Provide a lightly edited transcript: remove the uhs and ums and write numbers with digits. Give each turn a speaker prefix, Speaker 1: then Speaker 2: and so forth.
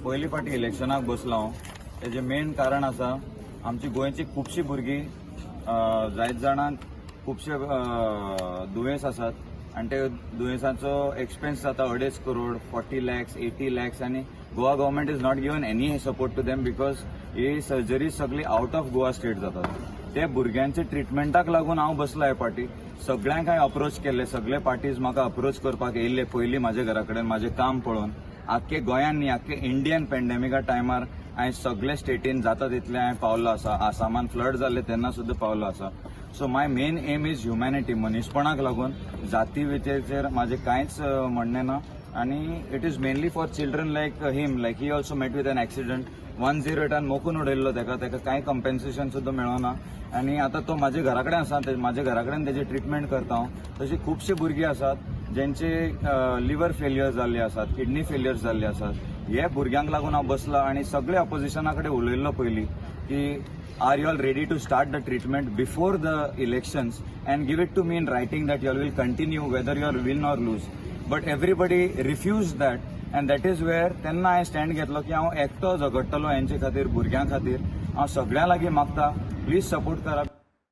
Speaker 1: पयली फावटी इलेक्शनाक बसलो हांव. तेजें मेन कारण आसा, आमची गोंयची खुबशीं भुरगीं, जायत जाणांक खुबशे दुयेंस आसात आनी ते दुयेंसाचो एक्सपेन्स जाता 2.5 करोड, 40 लॅक्स, 80 लॅक्स आनी Goa government is not given any support to them because he surgery सगळी आउट ऑफ गोवा स्टेट जातात. ते भुरग्यांचे ट्रिटमेंटाक लागून हांव बसला हे पार्टी. सगळ्यांक हांवें अप्रोच केल्ले. सगळे पार्टीज म्हाका अप्रोच करपाक येयल्ले पयलीं म्हाज्या घरा कडेन, म्हाजें काम पळोवन. आख्खे गोंयान न्ही, आख्खे इंडियन पेंडेमिका टायमार हांवें सगळे स्टेटीन जाता तितलें हांवें पावलो आसा. आसामान फ्लड जाल्ले तेन्ना सुद्दां पावलो आसा. So my main aim is humanity. मनीसपणाक लागून, जाती विचेर म्हाजें कांयच म्हणणें ना आनी it is mainly for children like him. Like, he also met with an accident. 108आन मोखून उडयल्लो ताका. ताका कांय कंपेन्सेशन सुद्दां मेळना आनी आतां तो म्हाज्या घरा कडेन आसा. म्हाज्या घरा कडेन तेजें ट्रिटमेंट करता हांव. तशी खुबशी भुरगीं आसात जेंचे लिवर फेल्युअर जाल्ले आसात, किडनी फेल्युअर जाल्ले आसात. हे भुरग्यांक लागून हांव बसला आनी सगळे ऑपोजिशना कडेन उलयल्लो पयलीं की are you all ready to start the treatment before the elections and give it to me in writing that you all will continue whether you are win or lose? But everybody refuse that and that is where तेन्ना हांवें stand घेतलो की हांव एकटो झगडटलो हेंचे खातीर, भुरग्यां खातीर. हांव सगळ्यां लागीं मागता, प्लीज सपोर्ट करा.